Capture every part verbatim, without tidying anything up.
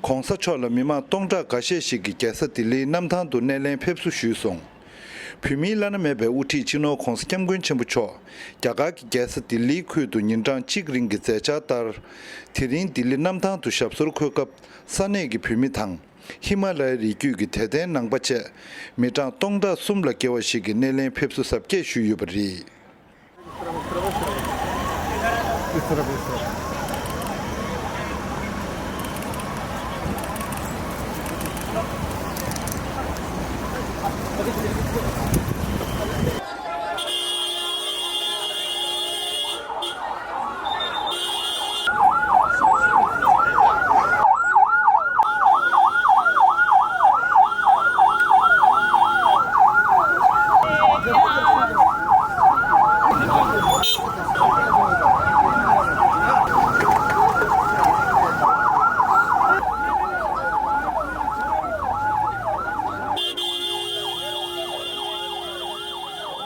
༧གོང་ས་མཆོག་ལ་མི་མང་སྟོང་ཕྲག་འགའ་ཤས་ཤིག་གིས་རྒྱལ་ས་ལྡི་ལིའི་གནམ་ཐང་དུ་སྣེ་ལེན་ཕེབས་བསུ་ཞུས་སོང་། བོད་མིའི་བླ་ན་མེད་པའི་དབུ་ཁྲིད་སྤྱི་ནོར་༧གོང་ས་༧སྐྱབས་མགོན་ཆེན་པོ་མཆོག་རྒྱ་གར་གྱི་རྒྱལ་ས་ལྡི་ལིའི་ཁུལ་དུ་ཉིན་གྲངས་གཅིག་རིང་གི་མཛད་འཆར་ལྟར། དེ་རིང་ལྡི་ལི་གནམ་ཐང་དུ་ཞབས་སོར་འཁོད་སྐབས། ས་གནས་ཀྱི་བོད་མི་དང་། ཧི་མ་ལ་ཡའི་རི་རྒྱུད་ཀྱི་དད་ལྡན་ནང་པ་བཅས་མི་གྲངས་སྟོང་ཕྲག་གསུམ་ལ་བརྒལ་བ་ཞིག་གིས་སྣེ་ལེན་ཕེབས་བསུ་གཟབ་རྒྱས་ཞུས་ཡོད་པ་རེད།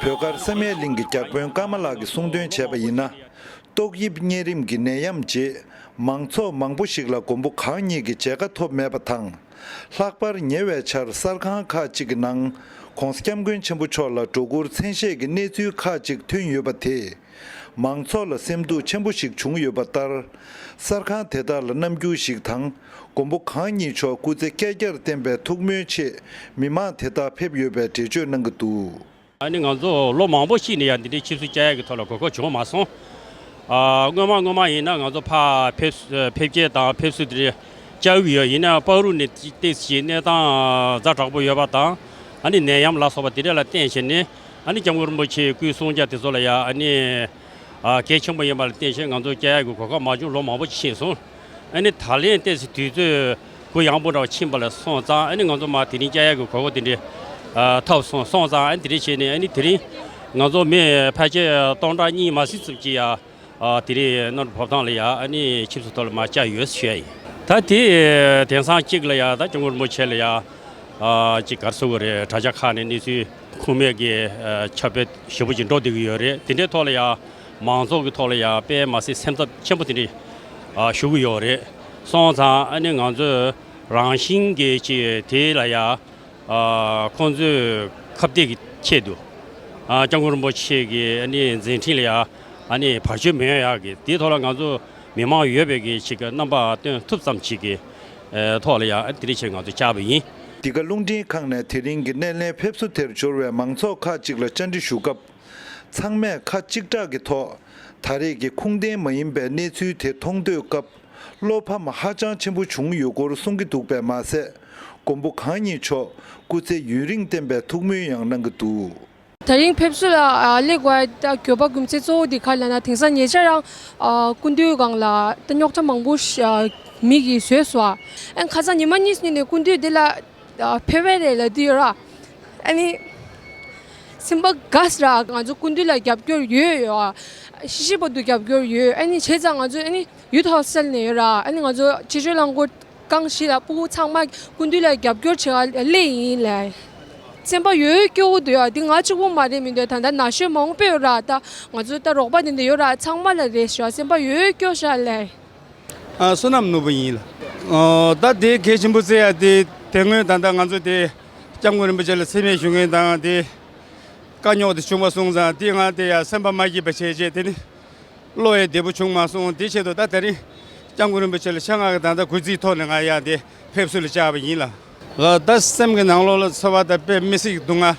བོད་མཁར་བསམ་ཡས་གླིང་གི་བརྒྱ་དཔོན་ཀརྨ་ལགས་ཀྱིས་གསུངས་དོན་བྱས་པ་ཡིན་ན། ཏོག་དབྱིབས་གཉན་རིམས་ཀྱི་ནད་ཡམས་རྗེས་མང་ཚོགས་མང་པོ་ཞིག་ལ་མགོན་པོ་གང་ཉིད་ཀྱི་མཇལ་ཁ་ཐོབ་མེད་པ་དང་། ལྷག་པར་ཉེ་བའི་ཆར་གསར་ཁང་ཁག་ཅིག་གི་ནང་༧གོང་ས་༧སྐྱབས་མགོན་ཆེན་པོ་མཆོག་ལ་སྒྲོ་སྐུར་མཚན་ཤས་ཀྱི་གནས་ཚུལ་ཁག་ཅིག་ཐོན་ཡོད་པ་དེས། མང་ཚོགས་ལ་སེམས་སྡུག་ཆེན་པོ་ཞིག་བྱུང་ཡོད་པ་ལྟར། གསར་ཁང་དེ་དག་ལ་རྣམ་འགྱུར་ཞིག་དང་། མགོན་པོ་གང་ཉིད་མཆོག་སྐུ་ཚེ་བསྐལ་བརྒྱར་བརྟན་པའི་ཐུགས་སྨོན་ཆེད་མི་མང་དེ་དག་ཕེབས་ཡོད་པའི་འགྲེལ་བརྗོད་གནང་གི་འདུག། ཨ་ནི་ང་ཚོ་ལོ་མང་པོ་ཞིག་ནས་ཡང་འདི་འདྲའི་ཆིབས་བསུ་བཅར་ཡག་གི་ཐོག་ལ་གོ་སྐབས་བྱུང་མ་སོང་། ཨ། སྔོན་མ་སྔོན་མ་ཡིན་ན་ང་ཚོ་ཕར་ཕེབས་ཕེབས་སྐྱེལ་དང་ཕེབས་བསུ་དེ་འདྲ་བཅར་གྱི་ཡོད། ཡིན་ན་བར་དུ་ནས་ཏོག་ཙམ་གནས་སྟངས་ཛ་དྲག་པོ་ཡོད་པ་དང་། ཨ་ནི་ནད་ཡམས་ལ་སོགས་པ་དེ་འདྲ་ལ་བརྟེན་བྱས་ནས། ཨ་ནི་སྐྱབས་མགོན་རིན་པོ་ཆེའི་སྐུའི་གསུང་བཤད་དེ་ཚོ་ལ་ཡང་ཨ་ནི། ཨ། གལ་ཆེན་པོ་ཡིན་པ་ལ་བརྟེན་བྱས་ང་ཚོ་བཅར་ཡག་གི་གོ་སྐབས་མ་བྱུང་ལོ་མང་པོ་ཕྱིན་སོང་། ཨ་ནི་ད་ལན་ཏོག་ཙམ་དུས་ཚོད་གུ་ཡངས་པོ་འདྲ་བ་ཕྱིན་པ་ལ་སོང་ཙང་། ཨ་ནི་ང་ཚོ་མར་དེ་རིང་བཅར་ཡག་གི་གོ་སྐབས་དེ་འདྲ་ཨ་ཐོབ་སོང་། སོང་ཙང་ཨ་ནི་དེ་རིང་བྱས་ནས། ཨ་ནི་དེ་རིང་ང་ཚོ་མི་ཕལ་ཆེར་སྟོང་ཕྲག་གཉིས་མ་ཟིན་ཙམ་ཅིག་ཡ། ཨ། དེ་རིང་རྣམ་གྲོལ་ཕོ་བྲང་ལ་ཡ་ཨ་ནི་ཆིབས་བསུ་ཐོག་ལ་མར་བཅར་ཡོད་ཞུ་ཡ་ཡིན། ད་དེ་དེང་སང་གཅིག་ལ་ཡ་ད་སྐྱབས་མགོན་རིན་པོ་ཆེ་ལ་ཡ། ཨ། ཅིག་ག་རེ་ཟེར་དགོས་རེད། དྲ་རྒྱ་ཁག་ནས་གནས་ཚུལ་ཁུངས་མེད་ཀྱི་ཨ་ཁྱབ་སྤེལ་ཞེ་པོ་ཅིག་འགྲོ་བསྡད་ཀྱི་ཡོད་རེད། དེ་འདྲའི་ཐོག་ལ་ཡ་མང་ཚོགས་ཀྱི་ཐོག་ལ་ཡ་དཔེ་མ་སྲིད་སེམས་འཚབ་ཆེན་པོ་དེ་འདྲ་ཨ་ཞུ་གི་ཡོད་རེད། སོང་ཙང་ཨ་ནི་ང་ཚོས་རང་བཞིན་གྱི་ཅིག་དེ་ལ་ཡ། ཨ། ཁོང་ཚོས་ཁ་གཏད་ཀྱི་ཆེད་དུ། ཨ། སྐྱབས་མགོན་རིན་པོ་ཆེ་གི་ཨ་ནི་མཛད་འཕྲིན་ལ་ཡ་ཨ་ནི་བར་ཆད་མེད་ཡག་གི་དེའི་ཐོག་ལ་ང་ཚོ་མི་མང་ཡོད་པའི་གི་ཅིག་གི་རྣམ་པ་སྟོན་ཐུབ་ཙམ་ཅིག་གི་ཨ་ཐོག་ལ་ཡ་ཨ་ནི་དེ་རིང་ཆེད་ང་ཚོ་བཅར་བ་ཡིན། འདི་ག་རླུང་འཕྲིན་ཁང་ནས་དེ་རིང་གི་སྣེ་ལེན་ཕེབས་བསུ་དེར་འབྱོར་བའི་མང་ཚོགས་ཁག་ཅིག་ལ་བཅར་འདྲི་ཞུ་སྐབས། ཚང་མས་ཁ་གཅིག་གྲགས་ཀྱི་ཐོག་ད་རེས་ཀྱི་ཁུངས་ལྡན་མ་ཡིན་པའི་གནས་ཚུལ་དེ་མཐོང་ཐོས་སྐབས། བློ་ཕམ་ཧ་ཅང་ཆེན་པོ་བྱུང་ཡོད་སྐོར་གསུང་གི་འདུག་པས་མ་ཟད། མགོན་པོ་གང་ཉིད་མཆོག་སྐུ་ཚེ་ཡུན་རིང་བརྟན་པའི་ཐུགས་སྨོན་ཡང་གནང་གི་འདུག། དེ་རིང་ཕེབས་བསུ་ལ་ཨ་སླེབས་དགོས་ཡ་ད་དགོས་པ་རྒྱུ་མཚན་གཙོ་བོ་དེ་ག་རེ་ལབ་ན། དེང་སང་ཉེ་ཆར་རང་ཨ་སྐུ་མདུན་སྒང་ལ་ད་རྙོག་དྲ་མང་པོ་ཞིག་ཨ་མི་གིས་བཟོས་སོང་། ཨ་ཁ་སང་ཉི་མ་གཉིས་ནས་སྐུ་མདུན་དེ་ལ་ཨ་ཕེབས་པ་རེད་ལབ་དུས་ཡོད་ར། ཨ་ནི་སེམས་པ་དགའ་སོང་ར། ང་ཚོ་སྐུ་མདུན་ལ་རྒྱབ་སྐྱོར་ཡོད་ཡོད། ཨ་ཤི་ཤི་བར་དུ་རྒྱབ་སྐྱོར་ཡོད། ཨ་ནི་བྱས་ཙང་ང་ཚོ་ཨ་ནི་ཡུཐ་ཧོ་སི་ཊལ་ནས་ཡོད་ར། ཨ་ནི་ང་ཚོ་ཕྱི་བཤོལ་རླངས་འཁོར་རྐང་བཞི་ལ་སྤུ་གུ་ཚང་མ་སྐུ་མདུན་ལ་རྒྱབ་སྐྱོར་བྱེད་ག་སླེབས་ཡིན་ལབ། སེམས་པ་ཡོད་སྐྱོ་བོ་འདུག་ཡ། འདི་ང་གཅིག་པོ་མ་རེད་མི་འདུག། ད་ལྟ་ན་གཞོན་མང་པོ་ཡོད་ར། ད་ང་ཚོ་ད་རོགས་པ་དེ་འདྲ་ཡོད་ར། ཚང་མ་ལ་རེད་ཤག། སེམས་པ་ཡོད་སྐྱོ་ཤག་ལབ། ཨ། བསོད་ནམས་ནོར་བུ་ཡིན་ལ། ཨ། ད་དེ་གལ་ཆེན་པོ་བརྩི་ཡ་དེ། དེ་སྔོན་ད་ལྟ་ང་ཚོ་དེ་སྐྱབས་མགོན་རིན་པོ་ཆེ་ལ་མཚན་སྨད་ཞུ་མཁན་དང་དེ་དཀའ་རྙོག་དེ་བྱུང་བ་སོང་ཙང་། དེ་ང་དེ་ཡ་སེམས་པ་མ་སྐྱིད་པ་བྱས་བྱས། དེ་ནི་བློ་ཡང་བདེ་པོ་བྱུང་མ་སོང་། དེ་ཆེད་དུ་ད་དེ་རིང་སྐྱབས་མགོན་རིན་པོ་ཆེ་ལ་ཤ་ང་གི་ད་ལྟ་གུས་བརྩིའི་ཐོག་ནས་ང་ཡ་དེ་ཕེབས་བསུ་ལ་བཅར་བ་ཡིན་ལ། ད་སེམས་ཀྱི་ནང་ལོགས་ལ་ཚོར་བ་དང་དཔེ་མི་སྲིད་སྡུག་བསྔལ་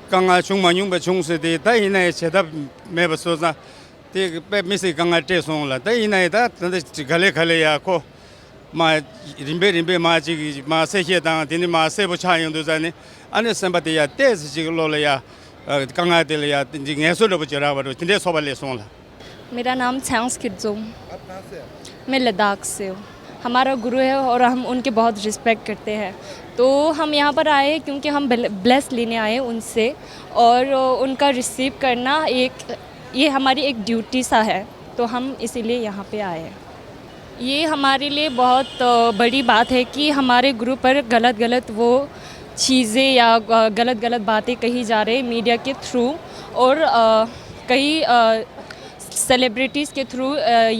དཀའ་ངལ་བྱུང་མ་མྱོང་པ་བྱུང་ཟེར་དེ། ད་ཡིན་ན་ཡང་བྱེད་ཐབས་མེད་པ་བཟོ་ཙང་། དེ་དཔེ་མི་སྲིད་དཀའ་ངལ་སྤྲད་སོང་ལ། ད་ཡིན་ན་ཡང་ད་ད་ལྟ་ག་ལེ་ག་ལེ་ཡ་ཁོ་མ་རིམ་པས་རིམ་པས་མ་ཅིག་མ་གསལ་བཤད་དང་། དེ་ནི་མ་གསལ་པོ་ཆགས་ཡོང་དུས་ཙང་ནི། ཨ་ནི་སེམས་པ་དེ་ཡ་ཏོག་ཙམ་ཅིག་བློ་ལ་ཡ་དཀའ་ངལ་དེ་ལ་ཡ་ངལ་གསོ་འདྲ་པོ་ཅིག་རག་པ་འདྲ་པོ་དེ་འདྲའི་ཚོར་བ་སླེབས་སོང་ལ། मेरा नाम छ्यांग्स खित्जोम। आप कहाँ से हैं? मैं लद्दाख से हूँ। हमारा गुरु है और हम उनके बहुत रिस्पेक्ट करते हैं। तो हम यहाँ पर आए क्योंकि हम ब्ले-, ब्लेस लेने आए उनसे, और उनका रिसीव करना एक, ये हमारी एक ड्यूटी सा है, तो हम इसीलिए यहाँ पे आए हैं। ये हमारे लिए बहुत, अ, बड़ी बात है कि हमारे गुरु पर गलत-गलत वो चीज़ें या, अ, गलत-गलत बातें कही जा रही है मीडिया के थ्रू, और, अ, कई, अ, सेलिब्रिटीज़ के थ्रू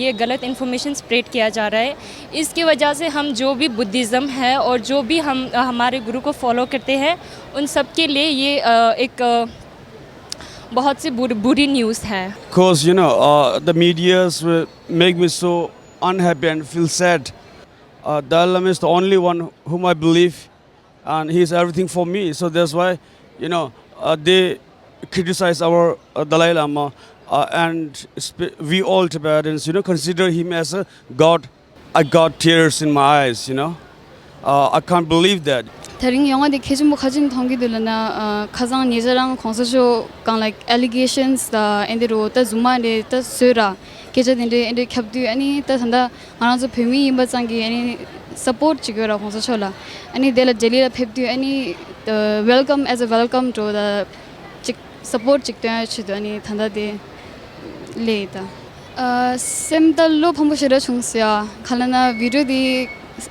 ये गलत इन्फॉर्मेशन स्प्रेड किया जा रहा है। इसकी वजह से हम जो भी बुद्धिज़्म है और जो भी हम हमारे गुरु को फॉलो करते हैं, उन सब के लिए ये एक बहुत सी बुरी न्यूज़ है। Because you know, uh, the medias make me so unhappy and feel sad. Uh, Dalai Lama is the only one whom I believe, and he is everything for me. So that's why, you know, uh, they criticize our uh, Dalai Lama, uh, and sp- we all Tibetans, you know, consider him as a god. I got tears in my eyes, you know. Uh, I can't believe that. ད་རིང་ཡོང་བ་དེ་གལ་ཆེན་པོ་ག་ཅིག་མཐོང་གི་འདུག་ལབ་ན། ཨ། ཁ་སང་ཉེ་ཆར་རང་གོང་ས་མཆོག་གང་ལ་ཨེ་ལི་གེ་ཤན་སི་དང་ཨེ་འདི་རུ་ད་རྫུན་མ་རེད་ད་བཟོས་ར་སྐད་ཆ་དེ་འདྲས་ཨེ་འདྲས་ཁྱབ་དུས། ཨ་ནི་ད་ད་ལྟ་ང་རང་ཚོ་བོད་མི་ཡིན་པ་ཙང་གི་ཨ་ནི་སབ་པོར་ཊི་བྱེད་ཀྱི་ཡོད་ར་གོང་ས་མཆོག་ལ། ཨ་ནི་དེ་ལ་ལྡི་ལི་ལ་ཕེབས་དུས་ཨ་ནི་ད་ཝེལ་ཀམ་as a welcome འགྲོ་ད་ཅིག་སབ་པོར་ཊི་ཅིག་སྟོན་ཡ་ཆེད་དུ་ཨ་ནི་ད་ལྟ་དེ་སླེབས་ཡིན་ད། ཨ། སེམས་ད་བློ་ཕམ་པོ་ཞེ་དྲག་བྱུང་སོང་ཡ། ག་ལབ་ན་བི་ཌི་ཡོ་དེ་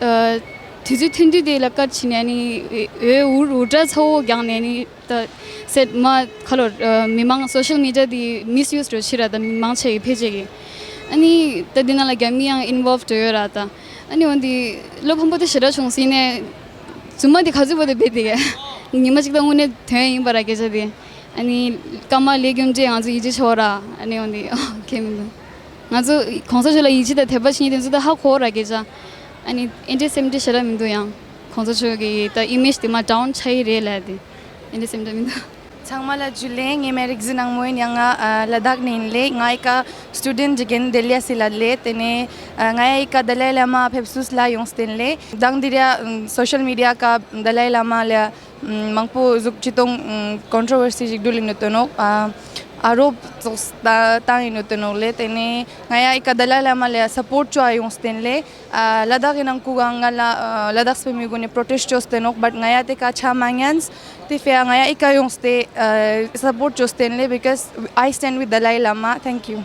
ཨ་དུས་ཚོད་ཐུང་ཐུང་དེ་ལ་ཀཊ་བྱས་ནས་ཨ་ནི་འོད་འུར་འུར་སྒྲ་ཚ་བོ་བརྒྱངས་ནས་ཨ་ནི། ད་སེད་མ་ཁ་ལོ། ཨ། མི་མང་སོ་ཤལ་མི་ཌི་ཡ་དེ་མིས་ཡུས་འགྲོ་ཕྱིར་ར། ད་མི་མང་ཆེ་གི་ཕལ་ཆེར་གི། ཨ་ནི་ད་འདི་ནང་ལ་རྒྱ་མི་ཡང་ཨིན་ཝོལབ་འགྲོ་ཡོད་ར་ད། ཨ་ནི་འོན་ཏེ་བློ་ཕམ་པོ་དེ་ཞེ་དྲག་བྱུང་སོང་། ཡིན་ནའི་རྫུན་མ་དེ་ག་ཚོད་པོ་དེ་བེད་དེ་གས། ཉི་མ་གཅིག་ད་དངོས་གནས་ཐོན་ཡིན་པ་ར་སྐད་ཆ་དེ། ཨ་ནི་ཀརྨ་ལེགས་མགོན་རྗེ་ང་ཚོ་ཡིད་ཆེས་ཆེ་བ་ར། ཨ་ནི་འོན་ཏེ་ཨོ་ཁེ་མི་འདུག་ང་ཚོ་གོང་ས་མཆོག་ལ་ཡིད་ཆེས་དང་དད་པ་བྱེད་མཁན་དེ་ཚོ་ད་ཧ་གོ་ར་སྐད་ཆ། ཨ་ནི་ཨེ་འདྲས་སེམས་ཁྲལ་ཞེ་དྲག་མི་འདུག་ཡང་གོང་ས་མཆོག་གི་ད་ཨི་མེཇ་དེ་མར་ཌའུན་ཆགས་ཀྱི་རེད་ལབ་དེ། ཨེ་འདྲས་སེམས་ཁྲལ་མི་འདུག་ཚང་མ་ལ་ཇུ་ལེ། ངའི་མིང་རིག་འཛིན་ནང་མོ་ཡིན། ཡང་ང་ཨ་ལ་དྭགས་ནས་ཡིན་ལེ། ང་ཨི་ཀ་སི་ཊུ་ཌེན་ཊི་ཅིག་ཡིན། ལྡི་ལི་ཨ་སི་ལ་ལེ། དེ་ནས་ཨ་ང་ཡ་ཨི་ཀ་ཏཱ་ལའི་བླ་མ་ཕེབས་བསུ་ལ་ཡོང་བསྟན་ལེ། དང་དེ་ར་སོ་ཤལ་མི་ཌི་ཡ་ཀ་ཏཱ་ལའི་བླ་མ་ལ་མང་པོ་ཟུག་ཅི་ཏོང་ཀོན་ཊྲོ་ཝར་སི་ཞིག་འགྲུལ་ཡིན་ནོ་དོ་ནོག་ཨ་རོབ་ཙོགས་བཏང་ཡིན་ནོ་དོ་ནོག་ལེ། དེ་ནས་ང་ཡ་ཨི་ཀ་ཏཱ་ལའི་བླ་མ་ལ་སབ་པོར་ཊི་བྱ་ཡོང་བསྟན་ལེ། ཨ་ལ་དྭགས་ཀྱི་ནང་ཁུལ་གང་ང་ལ་ཨ་ལ་དྭགས་སི་བོད་མི་གུན་ནས་པྲོ་ཊེསྚ་བྱོས་ཏེ་ནོག་བཊ་ང་ཡ་དེ་ཀ་ཆ་མ་ཉན། དེ་ཕི་ཡ་ང་ཡ་ཨི་ཀ་ཡོངས་ཏེ་ཨ་སབ་པོར་ཊི་བྱོས་ཏེ་ལེ། Because I stand with Dalai Lama. Thank you.